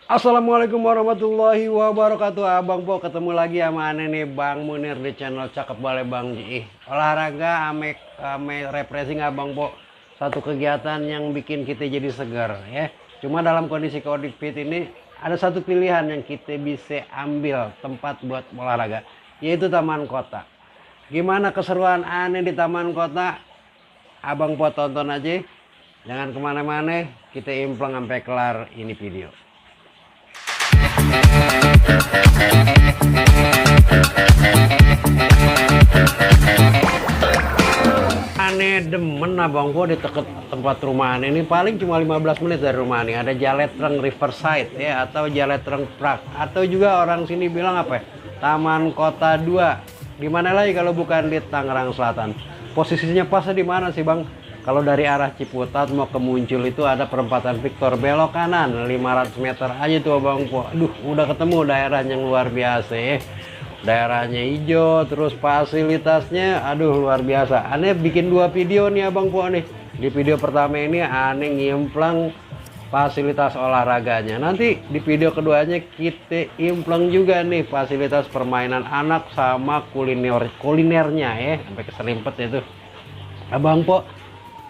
Assalamualaikum warahmatullahi wabarakatuh. Abang Po ketemu lagi sama aneh nih Bang Munir di channel Cakep Bale Bang Ji. Olahraga ame refreshing Abang Po. Satu kegiatan yang bikin kita jadi segar ya. Cuma dalam kondisi COVID ini ada satu pilihan yang kita bisa ambil tempat buat olahraga, yaitu taman kota. Gimana keseruan aneh di taman kota? Abang Po tonton aja. Jangan kemana-mana, kita impleng sampai kelar ini video. Aneh demen Abang Po di deket tempat rumah aneh ini paling cuma 15 menit dari rumah aneh. Ada Jaletreng Riverside ya, atau Jaletreng Park, atau juga orang sini bilang apa ya, Taman Kota 2. Di mana lagi kalau bukan di Tangerang Selatan. Posisinya pasnya di mana sih Bang? Kalau dari arah Ciputat mau ke Muncul itu ada perempatan Victor, belok kanan 500 meter aja tuh Bang Po. Aduh, udah ketemu daerah yang luar biasa ya. Daerahnya hijau, terus fasilitasnya aduh luar biasa. Aneh bikin 2 video nih Abang Po nih. Di video pertama ini aneh ngimplang fasilitas olahraganya. Nanti di video keduanya kita impleng juga nih fasilitas permainan anak sama kulinernya ya. Sampai keserimpet itu. Abang Po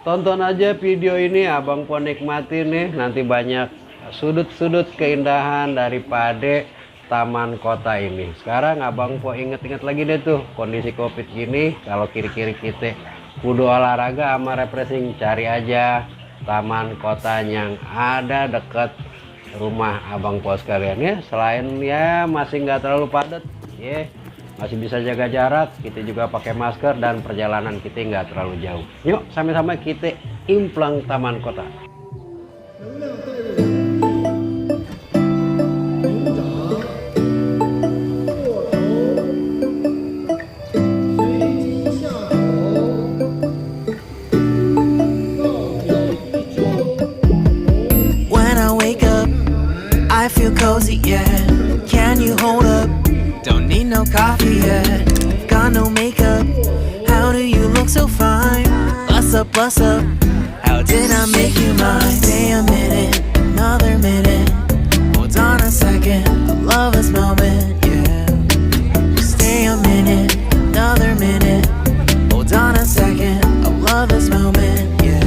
tonton aja video ini, Abang Po nikmatin nih, nanti banyak sudut-sudut keindahan daripada taman kota ini. Sekarang Abang Po inget-inget lagi deh tuh, kondisi COVID gini, kalau kiri-kiri kita kudu olahraga sama refreshing, cari aja taman kota yang ada deket rumah Abang Po sekalian ya. Selain ya masih nggak terlalu padat ya, masih bisa jaga jarak, kita juga pakai masker dan perjalanan kita nggak terlalu jauh. Yuk sama-sama kita impleng taman kota. When I wake up, I feel cozy, yeah. Can you hold up? Don't need no coffee yet. Got no makeup. How do you look so fine? Bust up, bust up. How did I make you mine? Stay a minute, another minute. Hold on a second. I love this moment, yeah. Stay a minute, another minute. Hold on a second. I love this moment, yeah.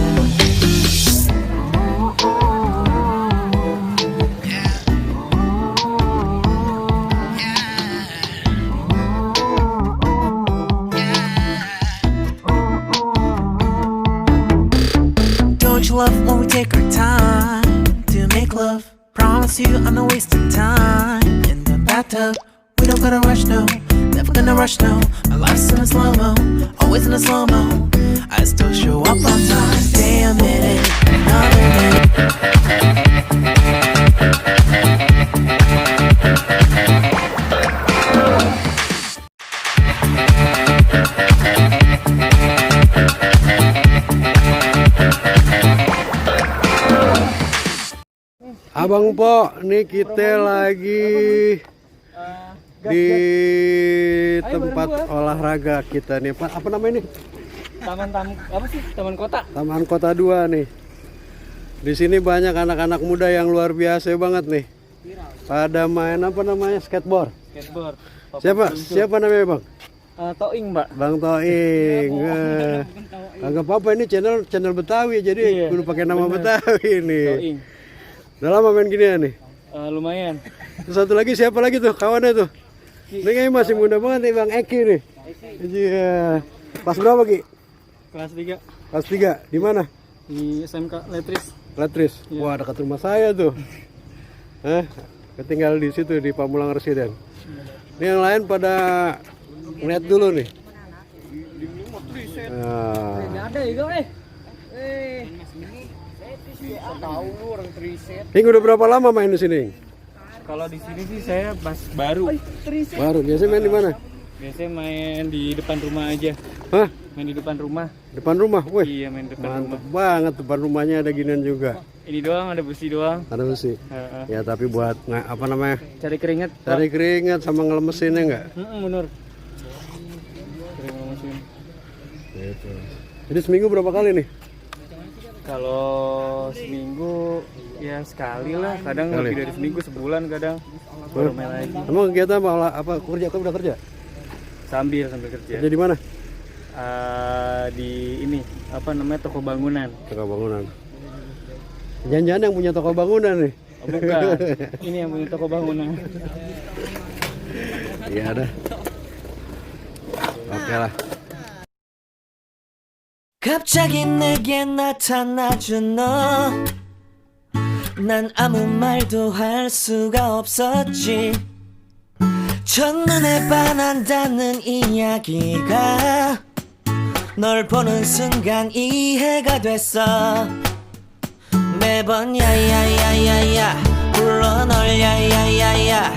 Don't you love when we take our time to make love? Promise you I'm not wasting time in the bathtub. We don't gotta rush, no. Never gonna rush, no. Our life's in a slow-mo, always in a slow-mo. I still show up on time. Stay a minute, another minute. Abang Po, nih kita lagi di tempat olahraga kita nih Pak. Apa namanya nih? Apa sih? Taman Kota. Taman Kota 2 nih. Di sini banyak anak-anak muda yang luar biasa banget nih. Pada main apa namanya? Skateboard. Skateboard. Siapa namanya Bang? Toing, Mbak. Bang Toing. Agak apa-apa ini channel Betawi jadi Iya, kudu pakai nama bener. Betawi nih. Toing. Udah lama main gini ya nih. Lumayan. Terus satu lagi siapa lagi tuh kawannya tuh? Ini kayaknya masih muda banget nih Bang Eki nih. Iya. Kelas berapa Ki? Kelas 3 Kelas 3. Di mana? di SMK Letris. Letris. Iya. Wah, dekat rumah saya tuh. Ketinggal di situ di Pamulang Residen. Ini yang lain pada ngeliat dulu nih. Nah, Ada juga tahu lu orang triset. Ing udah berapa lama main di sini? Kalau di sini sih saya pas baru. Baru. Biasanya main di mana? Biasanya main di depan rumah aja. Hah? Main di depan rumah. Depan rumah? Wih. Iya, main depan Mantep rumah. banget, depan rumahnya ada ginian juga. Ini doang, ada besi doang. Ada besi. Ya tapi buat apa namanya? Cari keringet. Cari keringat sama ngelemesinnya enggak? Bener. Sering ngomongin. Gitu. Jadi seminggu berapa kali nih? Kalau seminggu Ya sekali lah, kadang Sekali. lebih dari seminggu, sebulan kadang baru main lagi. Emang kegiatan apa kerja atau udah kerja? Sambil kerja. Kerja di mana? Di ini apa namanya toko bangunan. Toko bangunan. Jangan-jangan yang punya toko bangunan nih. Oh, bukan. Ini yang punya toko bangunan. Iya ada. Oke lah. 갑자기 내게 나타나준 너. 난 아무 말도 할 수가 없었지. 첫눈에 반한다는 이야기가 널 보는 순간 이해가 됐어. 매번 야야야야야 불러 널 야야야야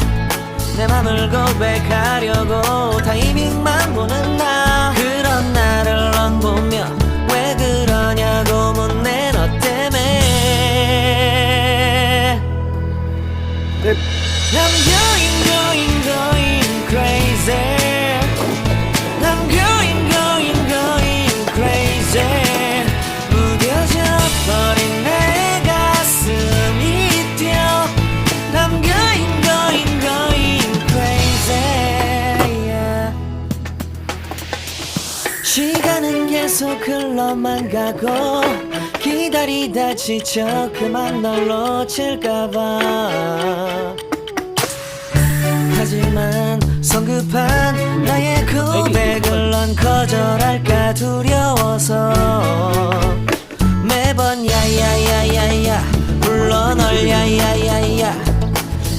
내 맘을 고백하려고 타이밍만 보는 나. 그런 나를 넌 보며 왜 그러냐고 묻네 너 때문에. I'm going crazy. I'm going crazy. 무뎌져 버린 내 가슴이 뛰어. I'm going crazy. Yeah. 시간은 계속 흘러만 가고 기다리다 지쳐 그만 널 놓칠까봐. 하지만 성급한 나의 고백을 넌 거절할까 두려워서 매번 야야야야야 불러 널 야야야야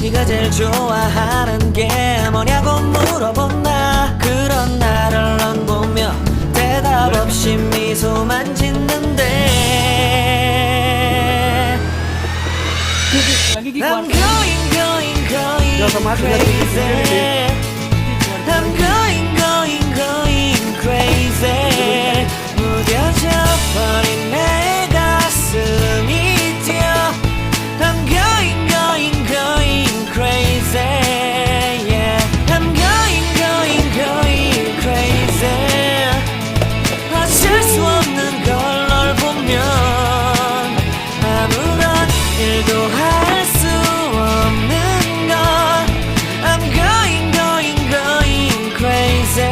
네가 제일 좋아하는 게 뭐냐고 물어본 나. 그런 나를 넌 보며 대답 없이 미소만 짓는데 I'm going crazy. I'm going crazy. 무뎌져 버린 내 가슴이 뛰어. I'm going crazy. Yeah. I'm going crazy. 어쩔 수 없는 걸 널 보면 아무런 일도 할 수 없는 걸. I'm going crazy.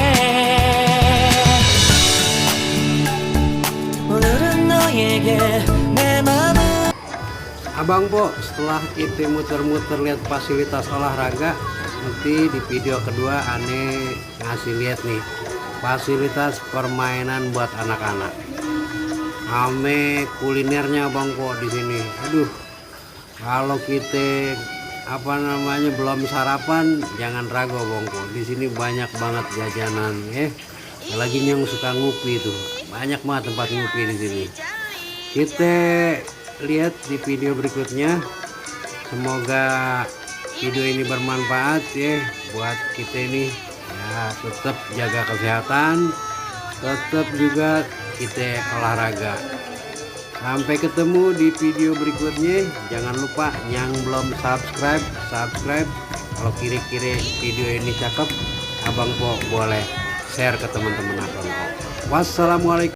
오늘은 너에게 내 맘을. Abang Po, setelah kita muter-muter lihat fasilitas olahraga, nanti di video kedua Ane ngasih lihat nih fasilitas permainan buat anak-anak. Ame kulinernya Bang Po di sini. Aduh, kalau kita belum sarapan, jangan ragu Bang Po. Di sini banyak banget jajanan, Lagi yang suka ngupi tuh, banyak banget tempat ngupi di sini. Kita lihat di video berikutnya. Semoga video ini bermanfaat buat kita ini. Ya, tetap jaga kesehatan, tetap juga kita olahraga. Sampai ketemu di video berikutnya. Jangan lupa yang belum subscribe. Kalau kira-kira video ini cakep, Abang Po boleh share ke teman-teman Abang Po. Wassalamualaikum.